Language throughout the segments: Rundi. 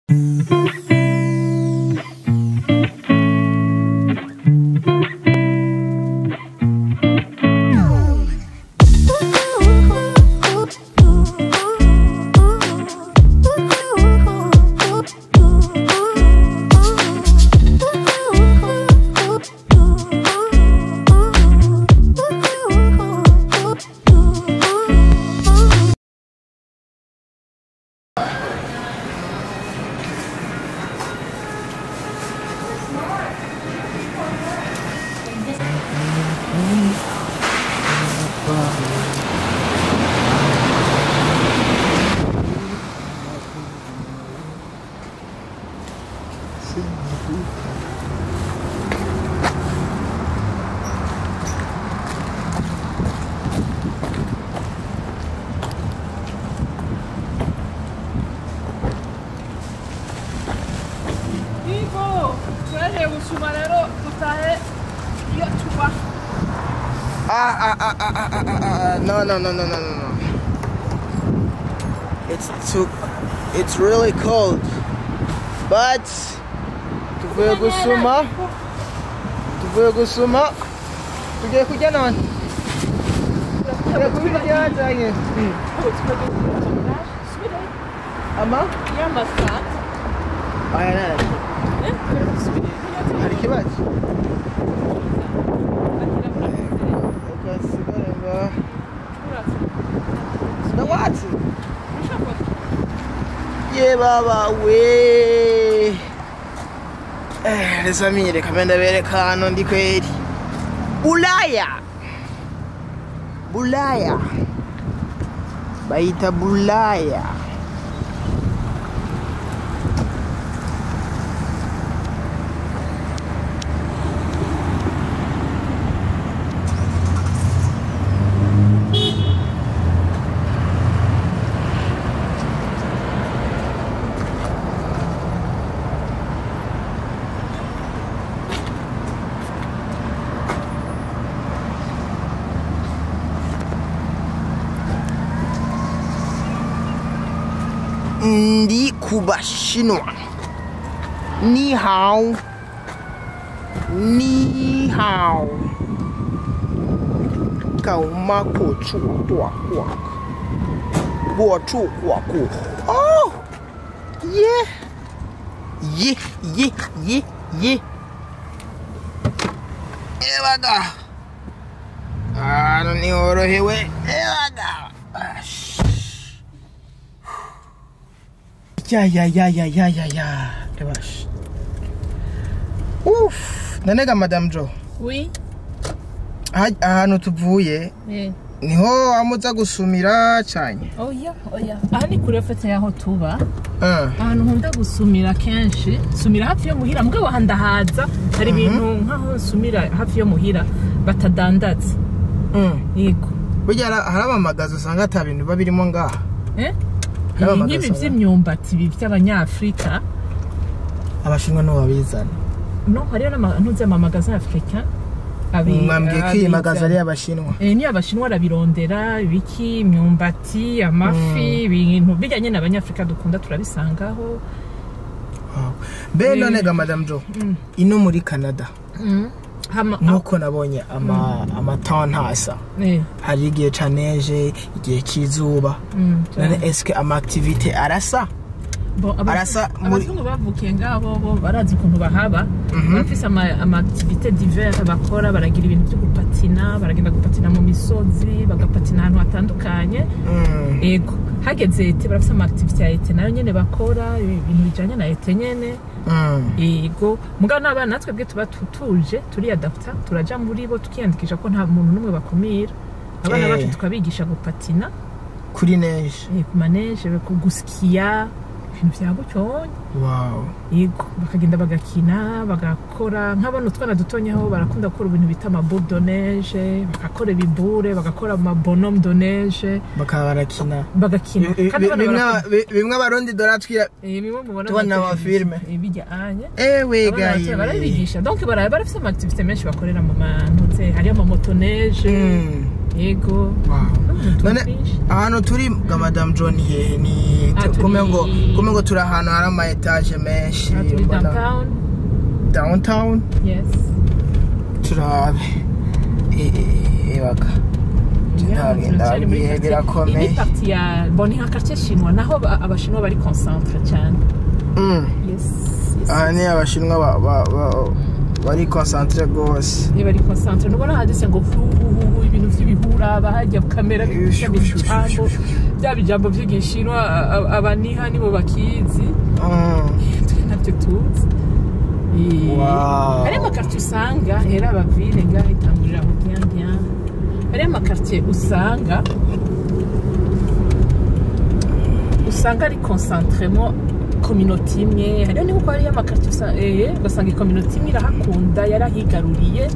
No. It's really cold. But tuvuye gusuma. Tugiye kurya none. Tugiye kubirya cyane. Ama? Aya nane. Hari ikibazo? What? Yeah, baba, we. Les amis, reka ndabereka hano ndi kweri. Bulaya. Bulaya. Bayita Bulaya. Ndi kubashinwa. Ni hao. Ni hao. Kauma ko chu tua kwa. Bo chu kwa ku. Oh! Yeah. Yeah, yeah, yeah, yeah. Ewaga. Ah, no ni orohewe. Ewaga. Ya. Ebash. Ouf, nanega Madame Jo. Oui. Ahantu tuvuye. Niho amuza gusumira cyane. Oya. Aha ni kure fete yaho tuba. Ahantu nkunda gusumira kenshi, sumira hafi yo muhira, mugabo handahaza hari ibintu nkaho sumira hafi yo muhira batadandaza. Yego. Burya hari amamagazo usanga ata bintu biba birimo ngaha. Nk'ibi by'imyumbati ibi by'abanyafrika abashinwa no babizana. No hariyo n'amanuze amamagaza africain. Mwambwiye ko iyi magaza ari abashinwa. Ni abashinwa arabirondera ibiki imyumbati amafi ibintu bijyanye n'abanyafrika dukunda turabisangaho. Be none ga Madame Jo ino muri Canada. Nkuko nabonye amatown hasa hari igihe ca neige igihe c'izuba none eske ama activité arasa? Arasa abazungu bavukiye ngabo bo barazi ukuntu bahaba bafise ama activité divers bakora, baragira ibintu byo gupatina, baragenda gupatina mu misozi, bagapatina ahantu hatandukanye. Ego hageze été barafise ama activité ya été nayo nyene bakora ibintu bijanye na été nyene. Ego mugabo n'abana natwe bwe tuba tutuje turiadapta, turaja muri bo tukiyandikisha ko nta muntu n'umwe bakumira. Abana bacu tukabigisha gupatina kuri neige, ku maneige, guskiya ibintu vya gutyo. Wow. Yego bakagenda bagakina bagakora nk'abana utwana dutonyaho barakunda gukora ibintu bita ama boule de neige, bagakora ibibure, bagakora ama bonhomme de neige, bakaba barakina bagakina. Kandi bimwe abarundi doratwira bimwe mubona tubona ama filme bijya anye. Ewe gaye barabigisha. Donc barafise ama activité menshi bakorera mu mantuze, hari ama moto neige. Yego. Wow. No mu tuntu None twinshi. ahantu turi ga Madame John hehe ni Ah, turi- kumengo turi ahantu hari ama étage menshi. Aha turi Mbona- downtown. Downtown. Yes. Turabe. Baka. Yeah, turacyari muri Ndabihe quartier. birakomeye. Iyi ni partie ya, bon, ni nka quartier chinois, naho abashinwa bari concentré cyane. Yes. Aha ni abashinwa bari concentré rwose. Niba ari concentré, ntubona handitse ngo hu hu hu hu, ibintu by'ibihura bahajya kamera bijambo bya bijambo by'igishinwa, abaniha nibo bakizi. Twe ntabyo tuzi. Wow. Hariyo amaquartier usanga hera abavile ngaho itangurira aho bien bien. Hariyo amaquartier usanga ari concentremo communauté imwe. Hariyo ni nkuko hariyo amaquartier ugasanga icommunauté imwe irahakunda, yarahigaruriye.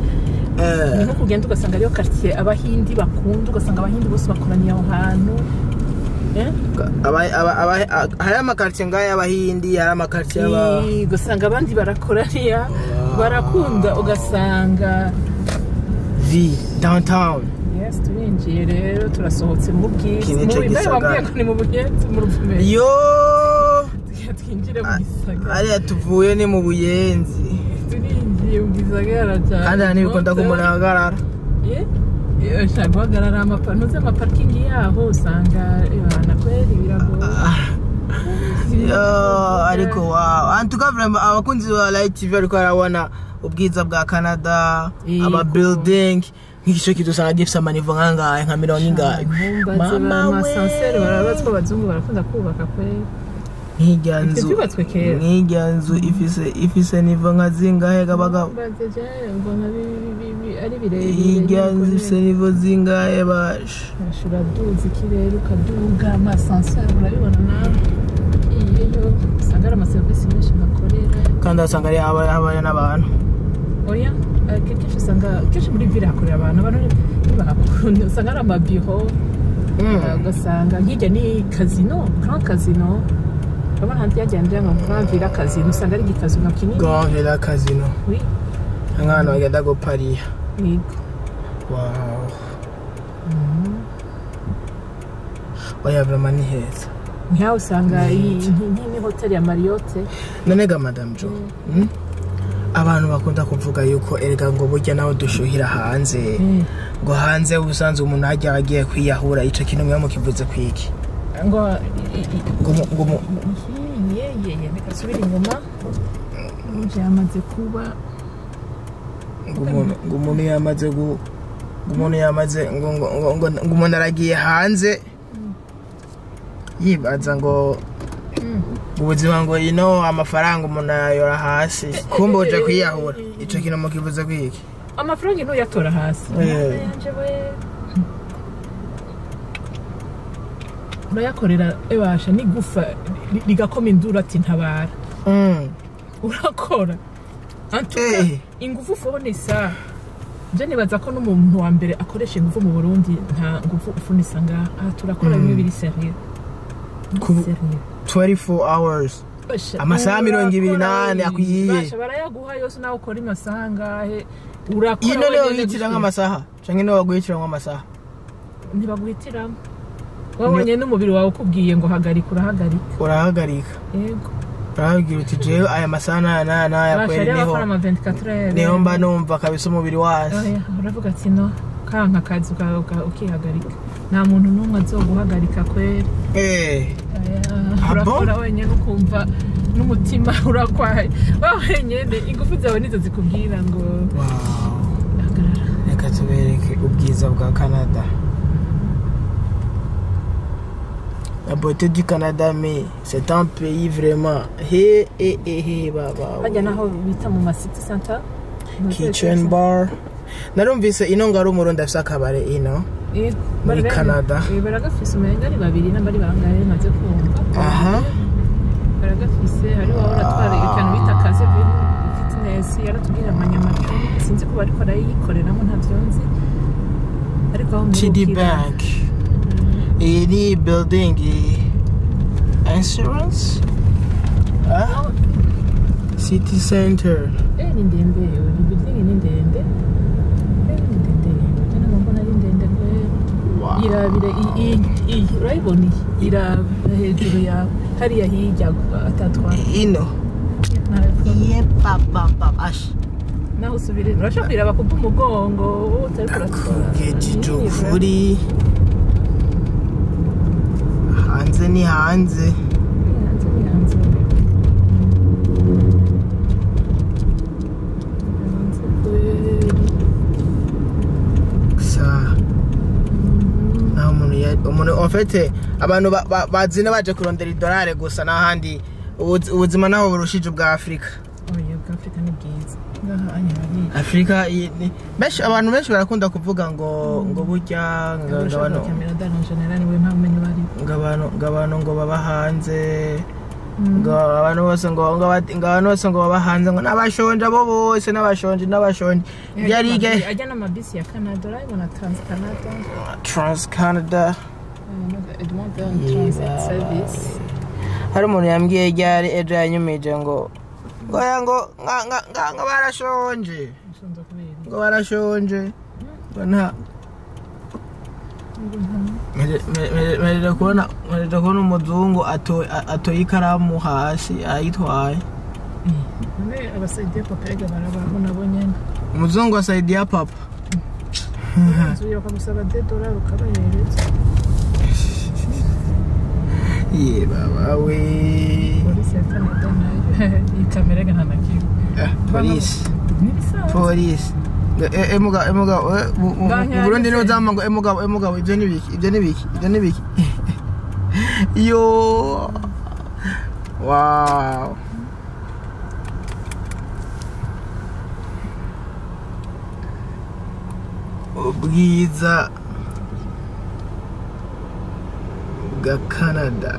Ni nko kugenda ugasanga ariyo quartier abahindi bakunda, ugasanga abahindi bose bakoraniye aho hantu. Eh? Hari amaquartier ngayo y'abahindi, hari amaquartier y'aba Ugasanga abandi barakoraniya barakunda, ugasanga V downtown. Yes, turinjiye rero, turasohotse mu bwiza. Iki nico Mu mbere gisagara. wambwiye ko ni mu Buyenzi, mu Ruvumera. Yo. Tugira twinjire mu gisagara. Hariya tuvuye ni mu Buyenzi. Turinjiye mu gisagara cyane. Kandi aha ntibikunda ko umuntu ahagarara. Ushaka guhagarara ntuzi amaparking yaho usanga ibana kweri biragoye. Yo, ariko wow, en tout cas vraiment abakunzi ba Light TV ariko arabona ubwiza bwa Canada. Yego. Ama building nk'igice kidusanga gifise amaniveau nkangahe, nka mirongo ingahe? Mama, Mama we. Amaascenseur barabazi ko abazungu barakunda kubaka kweri. Nk'irya Ivyo nzu vyubatswe kera. Nk'irya nzu ifise niveau nka zingahe gabagabo? Mbaze je mbona ari birebire. Irya nzu ifise niveau zingahe basha? Uraduza ikirere, ukaduga amaascenseur, urabibona nawe iyo usanga ari amaserivisi menshi bakorera. Kandi wasanga ari habayo n'abantu. Oya, kenshi usanga kenshi muri ville hakorera abantu, abantu ntibahakunda, usanga ari amabiro. Ugasanga nk'irya ni casino, grand casino, urabona hanze yagiye ngo Grand Villa Casino, usanga ari igicasino kinini. Grand Villa Casino. Oui. Nk'ahantu bagenda gupariya. Yego. Wow, oya, vraiment ni heza. Nkaho usanga iyi ni hoteli ya Marriott. None ga Madame Jo, Abantu bakunda kuvuga yuko erega ngo burya nawe dushuhira hanze, ngo hanze ubusanzwe umuntu hajya agiye kwiyahura. Ico kintu mwe mukivuze kwiki? Ngo Ngo yeyeye, reka nsubire inyuma, byamaze kuba. Ngo umuntu yamaze gu ngo umuntu yamaze ngo umuntu aragiye hanze yibaza ngo ubuzima ngo ino amafaranga umuntu ayayora hasi, kumbe uje kwiyahura. Ico kintu mukivuze kwiki? Amafaranga ntuyatora hasi. Yanje we. Urayakorera ebasha n'igufa rigakoma induru ati ntabara. Urakora. En tout cas, ingufu ufournissa, je nibaza ko n'umuntu wa mbere akoresha ingufu mu Burundi nta ngufu ufournissa ngaha. Aha turakora bimwe biri sérieux. Sérieux. 24 hours. Basha, Amasaha 24 urakora, akwiye. Basha, barayaguha yose nawe ukora amasaha angahe, urakora Ino niyo wenyene. guhitira nk'amasaha canke niyo baguhitira nk'amasaha? Ntibaguhitiramo, wabonye n'umubiri wawe ukubwiye ngo hagarika, urahagarika. Urahagarika. Yego. Urababwira uti jewe aya masaha n'aya n'aya n'aya Basha, kweri hariyo niho abakora ama 24 heures. Niho mba numva kabisa umubiri wasi. Oya, uravuga ati no kanka akazi ukihagarika, nta muntu n'umwe azoguhagarika kweri. Oya, Ah, bon? urakora wenyine ukumva n'umutima urakwaye wa wenyine, ingufu zawe nizo zikubwira ngo Wow. hagarara. Reka tubereke ubwiza bwa Canada, la beauté du Canada, mais c'est un pays vraiment he he he he baba. Hajya naho bita mu ma city center. Kitchen bar. Narumvise ino ngo ari umurundi afise akabare ino muri Canada. Baragafise, umenga ari babiri n'abari bangahe maze kumva. Baragafise, hari wahora uratwara ikintu bita kaze fitness, yaratubwira amanyamacumi, sinzi ko bariko arayikoreramo, ntavyo nzi, ariko aho TD mperukira- Bank. Iyi ni building insurance, ah? Oh, City center. Ni ndende yewe, ni building ni ndende. Ni ndende yewe, tena mbona ari ndende kweli. Irabire iyi urayibona iyi iraba hejuru yawe hariya hirya atatwara Ino. Ye papa papa ash. Naho usubire urashobora kuyiraba kubwa umugongo utari kuratwara. Kugejeje ukuri. Hanze ni hanze. Hanze ni hanze. Hanze kweli. Gusa naho umuntu en fait abantu bazina baje kurondera idolari gusa n'ahandi ubuzima naho burushije ubwa Afrika. Oya, bwa Afrika ni bwiza. Ngaha anya hari Afrika benshi abantu benshi barakunda kuvuga ngo burya ngo abantu kamera en general we nta bumenyi bari ngo abantu ngo baba hanze ngo abantu bose ngo abantu bose ngo baba hanze ngo n'abashonje abo bose n'abashonje yari ajya n'amabisi ya Canada urabibona Trans Canada Trans Canada Edmonton Transit Service. Hari umuntu yambwiye ryari ejo yanyumije ngo ngo ngo barashonje ngo barashonje ngo nta merera kubona umuzungu atoye ikaramu hasi ayitwaye. None abasaidiya papa ega barabaho nabo nyene. Umuzungu asaidiya papa. Inzu bakamusaba $2 ukabahereza. Ye baba we. Polisi ya Canada nayo iyi kamera ega nta na kimwe. Polisi. Polisi. Emuga mu Burundi niho zama ngo emugabo ibyo ni biki yo wow. Ubwiza bwa Canada.